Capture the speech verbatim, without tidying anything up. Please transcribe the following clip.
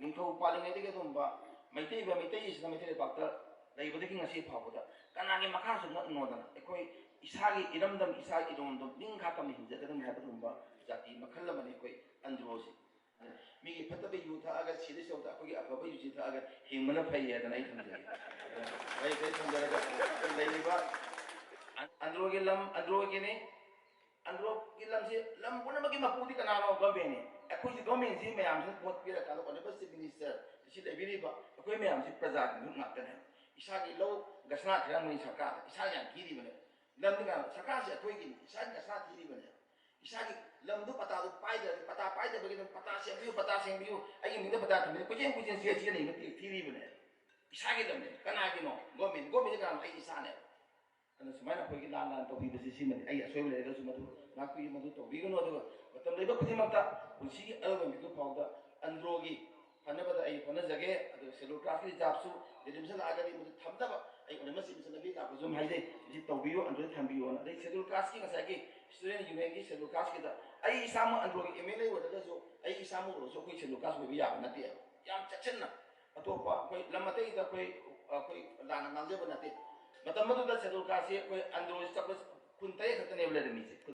ꯅꯤꯡꯊꯧ ꯄꯥꯜꯂꯤꯉꯩꯗꯒꯤ ꯑꯗꯨꯒꯨꯝꯕ ꯃꯩꯇꯩ ꯑꯣꯏꯕ ꯃꯩꯇꯩ ꯑꯁꯤꯅ ꯃꯩꯇꯩ ꯂꯩꯕꯥꯛꯇ ꯂꯩꯕꯗꯒꯤ ꯉꯁꯤ ꯐꯥꯎꯕꯗ ꯀꯅꯥꯒꯤ ꯃꯈꯥꯁꯨ ꯅꯠꯅꯣꯗꯅ ꯑꯩꯈꯣꯏ ꯏꯁꯥꯒꯤ ꯏꯔꯝꯗꯝ, ꯏꯁꯥꯒꯤ ꯏꯔꯣꯟꯗꯝ ꯅꯤꯡꯈꯥ ꯇꯝꯅ ꯍꯤꯡꯖꯒꯗꯕꯅꯤ ꯍꯥꯏꯕ ꯑꯗꯨꯒꯨꯝꯕ ꯖꯥꯇꯤ ꯃꯈꯜ ꯑꯃꯅꯤ ꯑꯩꯈꯣꯏ ꯑꯟꯗ꯭ꯔꯣꯁꯤ꯫ ꯃꯤꯒꯤ ꯐꯠꯇꯕ ꯌꯨ ꯊꯛꯑꯒ ꯁꯤꯗꯣꯏ ꯁꯔꯨꯛꯇ ꯑꯩꯈꯣꯏꯒꯤ ꯑꯐꯕ ꯌꯨꯁꯤ ꯊꯛꯑꯒ ꯍꯤꯡꯕꯅ ꯐꯩ ꯍꯥꯏꯗꯅ ꯑꯩ ꯊꯝꯖꯒꯦ꯫ ꯐꯩ, ꯐꯩ ꯊꯝꯖꯔꯒ ꯂꯩꯔꯤꯕ ꯑꯟ-, ꯑꯟꯗ꯭ꯔꯣꯒꯤ ꯂꯝ ꯑꯟꯗ꯭ꯔꯣꯒꯤꯅꯤ꯫ ꯑꯟꯗ꯭ꯔꯣꯒꯤ ꯂꯝꯁꯤ ꯂꯝ ꯄꯨꯝꯅꯃꯛꯀꯤ ꯃꯄꯨꯗꯤ ꯀꯅꯥꯅꯣ? ꯒꯣꯔꯃꯦꯟꯅꯤ꯫ ꯑꯩꯈꯣꯏꯁꯤ ꯒꯣꯔꯃꯦꯟꯁꯤ ꯃꯌꯥꯝꯁꯤꯅ ꯚꯣꯠ ꯄꯤꯔꯀꯥꯟꯗ ꯑꯣꯅꯔꯦꯕꯜ ꯆꯤꯐ ꯃꯤꯅꯤꯁꯇꯔ ꯁꯤ ꯂꯩꯕꯤꯔꯤꯕ ꯑꯩꯈꯣꯏ ꯃꯌꯥꯝꯁꯤ ꯄ꯭ꯔꯖꯥꯒꯤ ꯃꯤꯍꯨꯠ ꯉꯥꯛꯇꯅꯦ꯫ ꯏꯁꯥꯒꯤ ꯂꯧ ꯒꯁꯅꯥ ꯊꯤꯔꯝꯒꯅꯤ ꯁꯔꯀꯥꯔꯗ, ꯏꯁꯥꯅ ꯌꯥꯝ ꯊꯤꯔꯤꯕꯅꯦ꯫ ꯂꯝꯗꯤ ꯀꯅꯥꯅꯣ? ꯁꯔꯀꯥꯔꯁꯤ ꯑꯩꯈꯣꯏꯒꯤꯅꯤ, ꯏꯁꯥꯒꯤ ꯒꯁꯅꯥ ꯊꯤꯔꯤꯕꯅꯦ꯫ ꯏꯁꯥꯒꯤ ꯂꯝꯗꯨ ꯄꯇꯥꯗꯨ ꯄꯥꯏꯗ꯭ꯔꯗꯤ, ꯄꯇꯥ ꯄꯥꯏꯗꯕꯒꯤꯗꯃꯛ ꯄꯇꯥ ꯁꯦꯝꯕꯤꯌꯨ, ꯄꯇꯥ ꯁꯦꯝꯕꯤꯌꯨ, ꯑꯩꯒꯤ ꯃꯤꯡꯗ ꯄꯇꯥ ꯊꯝꯕꯤꯌꯨ, ꯀꯣꯏꯆꯦꯟ ꯀꯣꯏꯆꯦꯟ ꯆꯦ ꯆꯦ ꯂꯩꯕ ꯊꯤ-, ꯊꯤꯔꯤꯕꯅꯦ꯫ ꯏꯁꯥꯒꯤ ꯂꯝꯅꯦ꯫ ꯀꯅꯥꯒꯤꯅꯣ? ꯒꯣꯔꯃꯦꯟ꯫ ꯒꯣꯔꯃꯦꯟꯗꯤ ꯀꯅꯥꯅꯣ? ꯑꯩ ꯏꯁꯥꯅꯦ꯫ ꯑꯗꯨꯅ ꯁꯨꯃꯥꯏꯅ ꯑꯩꯈꯣꯏꯒꯤ ꯂꯥꯟ ꯂꯥꯟ ꯇꯧꯕꯤꯕꯁꯤ ꯁꯤꯃꯅꯤ꯫ ꯑꯩ ꯑꯁꯣꯏꯕ ꯂꯩꯔꯒꯁꯨ ꯃꯗꯨ ꯉꯥꯛꯄꯤꯌꯨ, ꯃꯗꯨ ꯇꯧꯕꯤꯒꯅꯨ꯫ ꯑꯗꯨꯒ ꯃꯇꯝ ꯂꯩꯕ ꯈꯨꯗꯤꯡꯃꯛꯇ ꯄꯨꯟꯁꯤꯒꯤ ꯑꯔꯣꯏꯕ ꯃꯤꯀꯨꯞ ꯐꯥꯎꯗ ꯑꯟꯗ꯭ꯔꯣꯒꯤ ꯐꯅꯕꯗ ꯑꯩ ꯍꯣꯠꯅꯖꯒꯦ꯫ ꯑꯗꯨꯒ ꯁꯦꯗꯨꯜ ꯀꯥꯁꯀꯤ ꯔꯤꯖꯥꯕꯁꯨ ꯗꯦꯂꯤꯃꯤꯁꯟ ꯂꯥꯛꯑꯒꯗꯤ ꯃꯗꯨ ꯊꯝꯅꯕ ꯑꯩ ꯑꯣꯅꯔꯦꯕꯜ ꯆꯤꯐ ꯃꯤꯅꯤꯁꯇꯔ ꯂꯝꯕꯤ ꯂꯥꯛꯄꯁꯨ ꯑꯗꯨꯝ ꯍꯥꯏꯖꯩ, ꯃꯁꯤ ꯇꯧꯕꯤꯌꯨ, ꯑꯟꯗ꯭ꯔꯣꯗ ꯊꯝꯕꯤꯌꯨꯅ꯫ ꯑꯗꯩ ꯁꯦꯗꯨꯜ ꯀꯥꯁꯀꯤ ꯉꯁꯥꯏꯒꯤ ꯁ꯭ꯇꯨꯗꯦꯟ ꯌꯨꯅꯤꯌꯟꯒꯤ ꯁꯦꯗꯨꯜ ꯀꯥꯁꯀꯤꯗ ꯑꯩ ꯏꯁꯥꯃꯛ ꯑꯟꯗ꯭ꯔꯣꯒꯤ ꯑꯦꯝ ꯑꯦꯜ ꯑꯦ ꯑꯣꯏꯔꯒꯁꯨ ꯑꯩ ꯏꯁꯥꯃꯛ ꯑꯣꯏꯔꯁꯨ ꯑꯩꯈꯣꯏ ꯁꯦꯗꯨꯜ ꯀꯥꯁ ꯑꯣꯏꯕ ꯌꯥꯕ ꯅꯠꯇꯦꯕ꯫ ꯌꯥꯝ ꯆꯦꯛꯁꯤꯟꯅ ꯑꯇꯣꯞꯄ ꯑꯩꯈꯣꯏ ꯂꯝ ꯑꯇꯩꯗ ꯑꯩꯈꯣꯏ, ꯑꯩꯈꯣꯏ ꯂꯥꯟꯅ ꯉꯥꯡꯖꯕ ꯅꯠꯇꯦ꯫ ꯃꯇꯝ ꯑꯗꯨꯗ ꯁꯦꯗꯨꯜ ꯀꯥꯁꯁꯤ ꯑꯩꯈꯣꯏ ꯑꯟꯗ꯭ꯔꯣꯁꯤ ꯆꯠꯄ ꯈꯨꯟ ꯇꯔꯦꯠ ꯈꯛꯇꯅꯦꯕ ꯂꯩꯔꯝꯃꯤꯁꯦ꯫